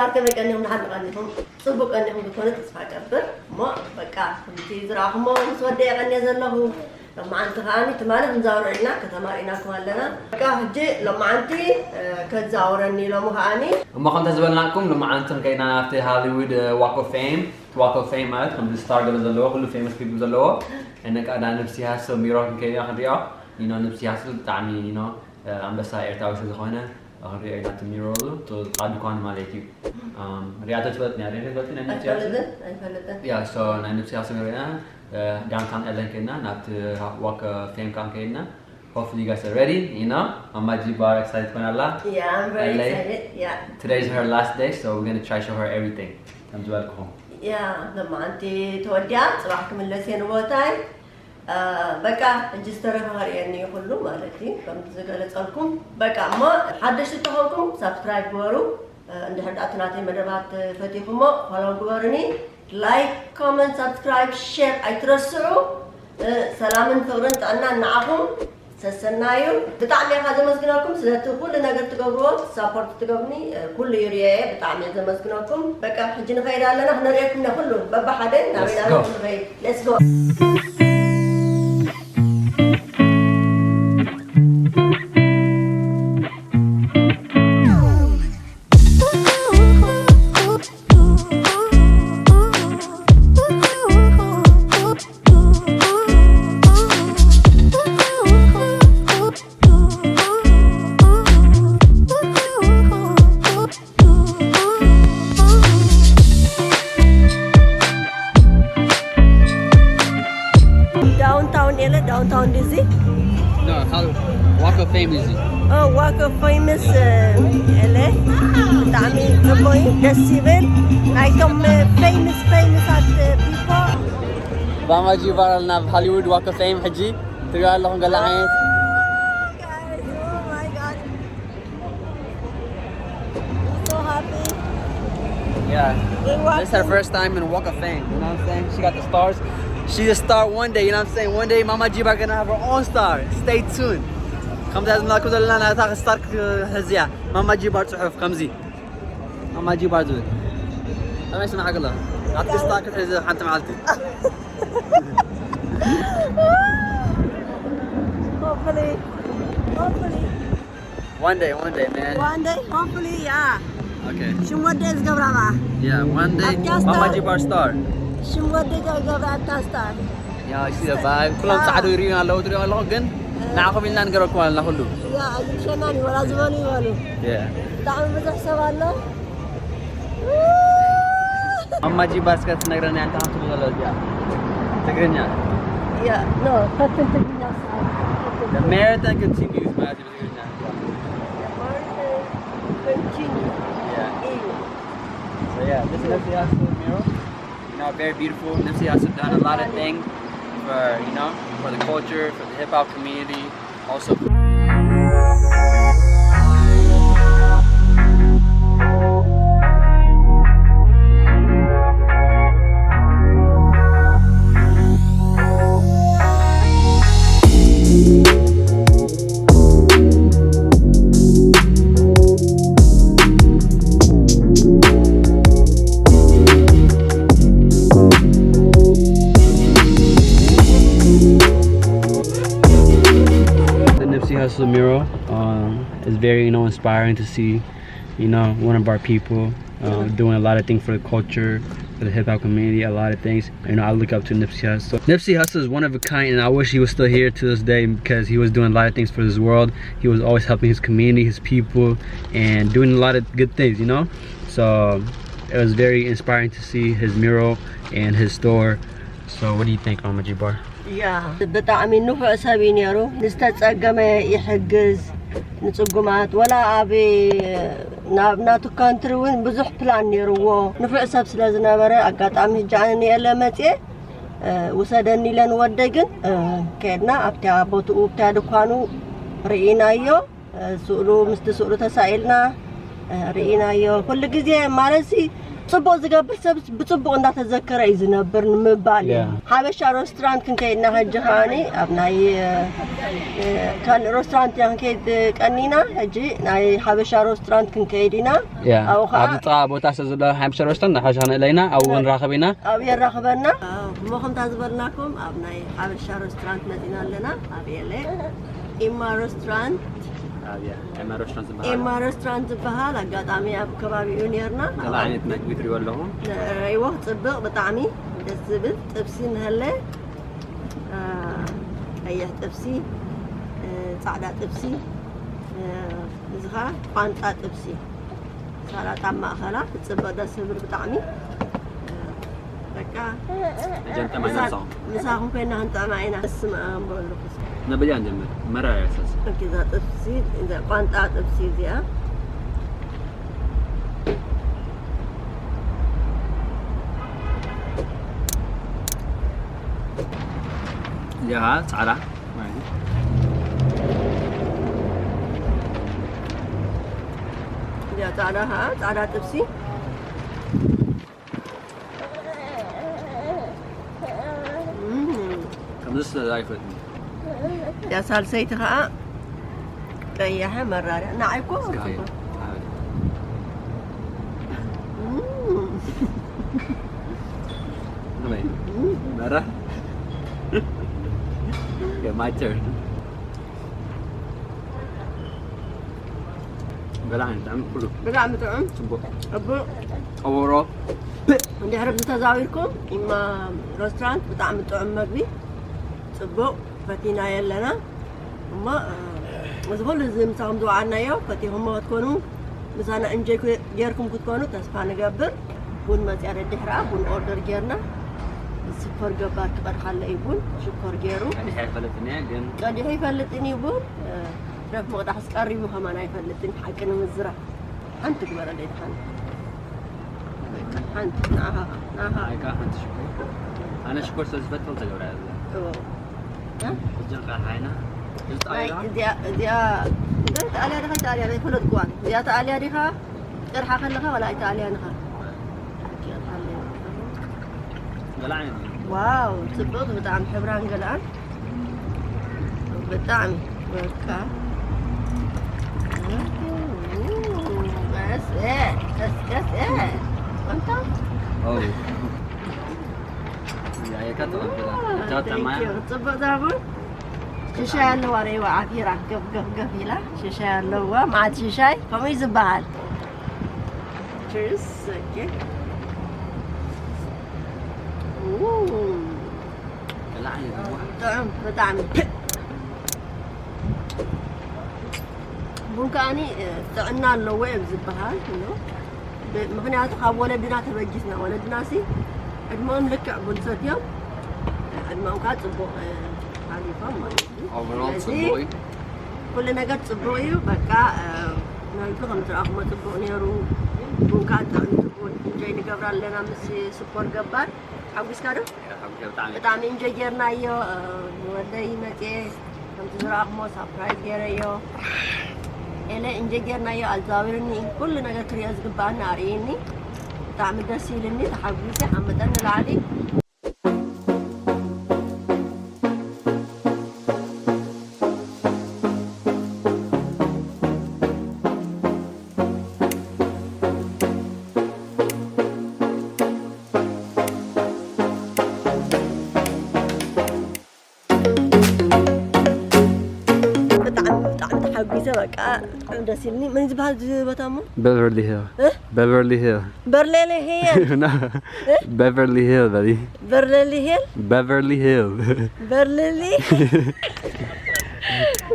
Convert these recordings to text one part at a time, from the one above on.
ኣርከበይ ቀኒኹም፣ ደሓን ቀኒኹም፣ ጽቡቅ ቀኒኹም ክትኮኑ ተስፋ እገብር። እሞ በቃ ከምቲ ዝረኣኹሞ ምስ ወደየ ቀንየ ዘለኹ። ሎማዓንቲ ከኣ ትማሊ ክንዛውሮ ኢልና ከተማ ርኢናኩም ኣለና። በቃ ሕጂ ሎማዓንቲ ከዛውረኒ ኢሎሙ ከኣ። እሞ ከምተ ዝበልናኩም ሎማዓንቲ ከይና ናብቲ ሃሊውድ ዋክ ኦፍ ፌም። ዋክ ኦፍ ፌም ማለት ከምዚ ስታር ገለ ዘለዎ ኩሉ ፌመስ ፒፕል ዘለዎ እነቃዳ ንብሲ ሃሰ ሚሮ ክንከይና ክንሪኦ። ኒኖ ንብሲ ሃሰ ብጣዕሚ ኒኖ ኣንበሳ ኤርትራዊ ስለ ዝኾነ ክንሪኦ ኢና እቲ ሚሮ። ቃዱ ኳን ማለት እዩ። ሪኣቶ ትፈልጥ ኒያ ሪኦ ትፈልጥ ናይ ንብሲ ሃሰ? ኣይፈልጥን። Yeah, so ናይ ንብሲ ሃሰ ሪና ዳውንታውን ኤለን ከይና ናብቲ ዋክ ኦፍ ፌም ካን ከይና። Hopefully you guys are ready, you know? Mama G Bar excited ትኾን ኣላ? Yeah, I'm very L A? Excited. Yeah. Today's her last day, so we're gonna try show her everything. ከም ዝበልኩኹም። Yeah, ሎማዓንቲ ተወዲኣ ጽባሕ ክምለስ እየ ንቦታይ። በቃ ሕጂ ዝተረፈ ከርእየኒ እዩ ኩሉ ማለት እዩ ከም ዝገለጸልኩም። በቃ እሞ ሓደሽቲ ተኾንኩም ሳብስክራይብ ግበሩ። እንድሕር ደኣ እቲ ናተይ መደባት ፈቲኹሞ ፎሎው ግበሩኒ። ላይክ፣ ኮመንት፣ ሳብስክራይብ፣ ሼር ኣይትረስዑ። ሰላምን ፍቕርን ጥዕናን ንዓኹም። ሰሰናዩ። ብጣዕሚ እየ ዘመስግነኩም ስለቲ ኩሉ ነገር ትገብርዎ፣ ሳፖርት ትገብሩኒ ኩሉ ይርእየ እየ። ብጣዕሚ እየ ዘመስግነኩም። በቃ ሕጂ ንኸይድ ኣለና፣ ክነርእየኩም ኢና ኩሉ በብሓደ ናበይና ንኸይድ። Let's go. Downtown L A, downtown D C. No, how Walk of Fame is it? Oh, Walk of Famous uh, L A. ብጣዕሚ ጽቡቅ እዩ፣ ደስ ይብል። ናይቶም famous famous at people. ባማ ጂ ይባላል ናብ ሃሊውድ ዋክ ኦፍ ፌም ሕጂ ትሪኦ ኣለኹም ገለ ዓይነት Guys, oh my god. I'm so happy. Yeah. They walk This is her first time in Walk of Fame. You know what I'm saying? She got the stars. She a star one day. You know what I'm saying? One day, Mama G Bar gonna have her own star. Stay tuned. ከምዚ ዝብላኩም ዘለና ናታ ስታር ህዝያ ማማ ጂ ባር ጽሑፍ ከምዚ ማማ ጂ ባር ዝብል ከመይ ስማዕ ከሎ ናትኪ ስታር ክትሕዚ ሓንቲ መዓልቲ Hopefully. Hopefully. One day, one day, man. One day, hopefully, yeah. Okay. ሽም ወደ ዝገብራ ባ Yeah, one day. ኣብታ ስታር- Mama G Bar star. ሽም ወደ ዝገብራ ኣብታ ስታር። Yeah, I see the vibe. ኩሎም ጻዕዱ ይሪኡ ኣለዉ ትሪኦ ኣለኹ ግን ንዓኹም ኢልና ንገረኩም ኣለና ኩሉ። ያ ኣይሸናን ይበላ ዝበሉ ይበሉ። Yeah. ብጣዕሚ ብዙሕ ሰብ ኣሎ። ማማ ጂ ባር እስከ ትነግረና እንታይ ትብሎ ዘሎ እዚኣ ትግርኛ። ያ ኖ ፈትን ትግርኛ The marathon continues ማለት እዩ ብትግርኛ። continue Yeah. እዩ። So yeah, this is Nipsey Hussle mural. You know, very beautiful. Nipsey Hussle done a lot of things for, you know, for the culture, for the hip hop community. Also, The Nipsey Hussle mural um, is very, you know, inspiring to see, you know, one of our people uh, doing a lot of things for the culture, for the hip hop community, a lot of things. You know, I look up to Nipsey Hussle. Nipsey Hussle is one of a kind, and I wish he was still here to this day because he was doing a lot of things for this world. He was always helping his community, his people, and doing a lot of good things, you know? So it was very inspiring to see his mural and his store. So what do you think, Mama G Bar? ያ ብጣዕሚ ንፉዕ ሰብ እዩ ነይሩ። ንዝተጸገመ ይሕግዝ፣ ንጽጉማት ወላ ኣብ ናብ ናቱ ካንትሪ እውን ብዙሕ ፕላን ነይርዎ። ንፉዕ ሰብ ስለ ዝነበረ ኣጋጣሚ ሕጂ ኣነ ንኤለ መጽኤ ውሰደኒ ኢለ ንወደይ ግን ከድና ኣብታ ቦትኡ ኣብታ ድኳኑ ርኢናዮ። ስእሉ ምስቲ ስእሉ ተሳኢልና ርኢናዮ። ኩሉ ግዜ ማለትሲ ጽቡቕ ዝገብር ሰብ ብጽቡቕ እንዳተዘከረ እዩ ዝነብር ንምባል እዩ። ሓበሻ ሮስትራንት ክንከይድና ሕጂ ከዓኒ ኣብ ናይ ካልእ ሮስትራንት ኢና ክንከይድ ቀኒና። ሕጂ ናይ ሓበሻ ሮስትራንት ክንከይድ ኢና። ኣብኡ ከዓ ኣብ ጥቓ ቦታ ስለ ዘሎ ሓበሻ ሮስትራንት ንሓሻ ንእለይና ኣብኡ ንራኸብ ኢና። ኣብኡ የራኽበና። እሞ ከምታ ዝበልናኩም ኣብ ናይ ሓበሻ ሮስትራንት መፂና ኣለና። ኣብ ኤለ ኢማ ሮስትራንት ኢማ ሮስትራንት ዝበሃል ኣጋጣሚ ኣብ ከባቢኡ ነርና። ገለ ዓይነት መግቢ ትሪእዎ ኣለኹም። ረይዎ ጽብቕ ብጣዕሚ ደስ ዝብል ጥብሲ እንሀለ፣ ቀይሕ ጥብሲ፣ ጻዕዳ ጥብሲ፣ እዚ ኸዓ ቋንጣ ጥብሲ፣ ሳላጣ ኣብ ማእኸላ። ጽብቕ ደስ ዝብል ብጣዕሚ። በቃ ሕጂ ንጠማይና ምሳ- ንሳኹም። ምሳኹም ኮይና ክንጥዕማ ኢና። በስመ ኣብ በሉ። ነብያ ንጀምር። መራር ያሳስ። ኦኬ፣ እዛ ጥብሲ፣ እዛ ቋንጣ ጥብሲ እዚኣ። እዚኣ ጻዕዳ ማለት እዩ። እዚኣ ጻዕዳ ኸዓ፣ ጻዕዳ ጥብሲ። ከምዚ ስለ ኣይፈትኒ። ያ ሳልሰይቲ ኸዓ ቀያሐ መራርያ። ንዓይ እኮ እስከ ኣይ፣ ኣይ። እም። ኣይ። መራ። Okay, my turn. ብጣዕሚ ጥዑም፣ ኩሉ ብጣዕሚ ጥዑም። ጽቡቕ። ጽቡቕ። ቀበሮ። እንድሕሪ ተዛዊርኩም ኢማ ሮስትራንት ብጣዕሚ ጥዑም መግቢ፣ ጽቡቕ ፈቲና የለና። እሞ፣ እ፣ እዚ ኩሉ እዚ ምሳኹም ዝወዓልናዮ ፈቲኹሞ ክትኮኑ፣ ምሳና እንጆይ ኩ-፣ ጌርኩም ክትኮኑ ተስፋ ንገብር። ቡን መጽያ ደድሕራ ቡን ኦርደር ጌርና፣ ሽኮር ገባር ክቐድሓለ እዩ ቡን፣ ሽኮር ጌሩ። ቀዲሐ ኣይፈልጥን እየ፣ ግን ቀዲሑ ይፈልጥን እዩ ቡን። እ፣ ረፍ ምቕዳሕስ ቀሪቡ ከማን ኣይፈልጥን፣ ሓቂ ንምዝራብ። ሓንቲ ግበረለይ ድሓን። ሓንቲ፣ ንዓኻ፣ ንዓኻ። ኣይ፣ ከዓ ሓንቲ ሽኮር። ኣነ ሽኮር ስለ ዝፈትው ተገብራ እያ እዛ። እዎ። እ? ሕጂ እንቃዕ ሓይና። እዚ ናይ፣ ጣውላ? እዚኣ፣ እዚኣ፣ እንታይ ተኣልያ ዲኻ፣ ኣይተኣልያ ዲኻ፣ ኣይፈለጥኩዋን። እዚኣ ተኣልያ ዲኻ? ጥርሓ ከለኻ ዋላ ኣይተኣልያን ኢኻ። ገለ ዓይነት እዩ። ዋው፣ ጽብቕቲ ብጣዕሚ ሕብራን ገለኣን። ብጣዕሚ በቃ። ቀስ፣ እ፣ ቀስ፣ ቀስ፣ እ። ቆንጆ። ኦ። ያ፣ የካ ተቐበላ። ዋው፣ እታ ጥዕማ። Thank you። ጽቡቕ ዛቡን። ሽሻይ ኣለዋ፣ ረይዋ ዓፊራ፣ ገፍ፣ ገፍ፣ ገፍ ኢላ። ሽሻይ ኣለዋ፣ መዓት ሽሻይ፣ ከምኡ እዩ ዝበሃል። Cheers፣ ኦኬ። ኡ። ጥዑም፣ ብጣዕሚ። ቡን ከኣኒ፣ እ፣ ጥዕና ኣለዎ እዮም ዝበሃል፣ you know። ብ-፣ ምኽንያቱ ካብ ወለድና ተበጊስና፣ ወለድናሲ ዕድመኦም ልክዕ ቡን ሰትዮም፣ ዕድመኦም ከዓ ጽቡቕ፣ እ፣ ሓሊፎም ማለት እዩ። Overall ስለዚ ጽቡቕ እዩ። ኩሉ ነገር ጽቡቕ እዩ። በቃ፣ እ፣ ናይቱ ከም ዝረኣኹሞ ጽቡቕ ነይሩ። ቡን ከዓ ጥዑም እዩ። ቡን እንጆይ ንገብር ኣለና ምስ ሽኮር ገባር። ሓጒስካ ዶ? ብጣዕሚ። ብጣዕሚ እንጆይ ጌርናዮ። እ፣ ንወደይ መጽየ ከምቲ ዝረኣኹሞ ሳፕራይዝ ጌረዮ። ኤለ እንጆይ ጌርናዮ፣ ኣዛዊርኒ፣ ኩሉ ነገር ክሪኦ ዝግባኣኒ ኣርእይኒ። ብጣዕሚ ደስ ኢልኒ፣ ተሓጒሰ ካብ መጠን ንላዕሊ። ብጣዕሚ፣ ብጣዕሚ ተሓጒሰ፣ በቃ፣ ብጣዕሚ ደስ ኢልኒ። መን ዝበሃል እዚ ቦታ እሞ? Beverly Hill። እ? Beverly Hill። በርሌሊ ሂል። ና፣ እ? Beverly Hill በሊ። በርሌሊ ሂል? Beverly Hill። በርሌሊ?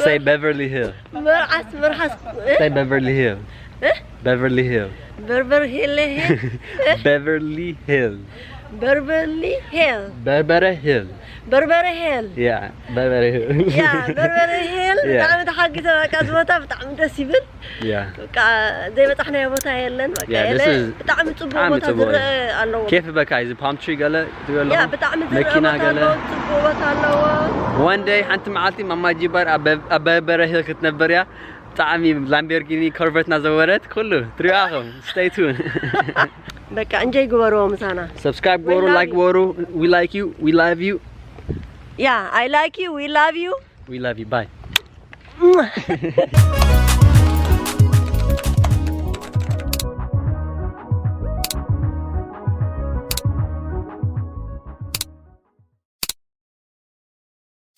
Say Beverly Hill። መርዓስ፣ መርዓስ፣ እ? Say Beverly Hill። እ? Beverly Hill። በርበር ሂል፣ ሂል። Beverly Hill። በርበሊ ሂል። በርበረ ሂል። በርበረ ሂል። Yeah፣ በርበረ ሂል። ያ፣ በርበረ ሂል። Yeah። ብጣዕሚ ተሓጊሰ፣ በቃ፣ እዚ ቦታ ብጣዕሚ ደስ ይብል። Yeah። በቃ፣ ዘይበጻሕናዮ ቦታ የለን። በቃ፣ Yeah፣ የለ፣ this is ብጣዕሚ ጽቡቅ ብጣዕሚ ቦታ ጽቡቅ ዝረአ እዩ። ኣለዎ። ኬፍ በካ፣ እዚ palm tree ገለ ትብል ያ፣ ኣለኹም? ብጣዕሚ ዝረአ መኪና ቦታ ገለ? ኣለዎ፣ ጽቡቅ ቦታ ኣለዎ። One day፣ ሓንቲ መዓልቲ ማማ ጂባር ኣብ በ-፣ ኣብ በርበረ ሂል ክትነብር እያ። ብጣዕሚ ላምቤርጊኒ ኮርቨት እናዘወረት ኩሉ ትሪኦ ኢኹም። Stay tuned። በቃ እንጆይ ግበርዎ ምሳና። Subscribe ግበሩ፣ like ግበሩ። We like you, we love you. Yeah, I like you, we love you. We love you. Bye.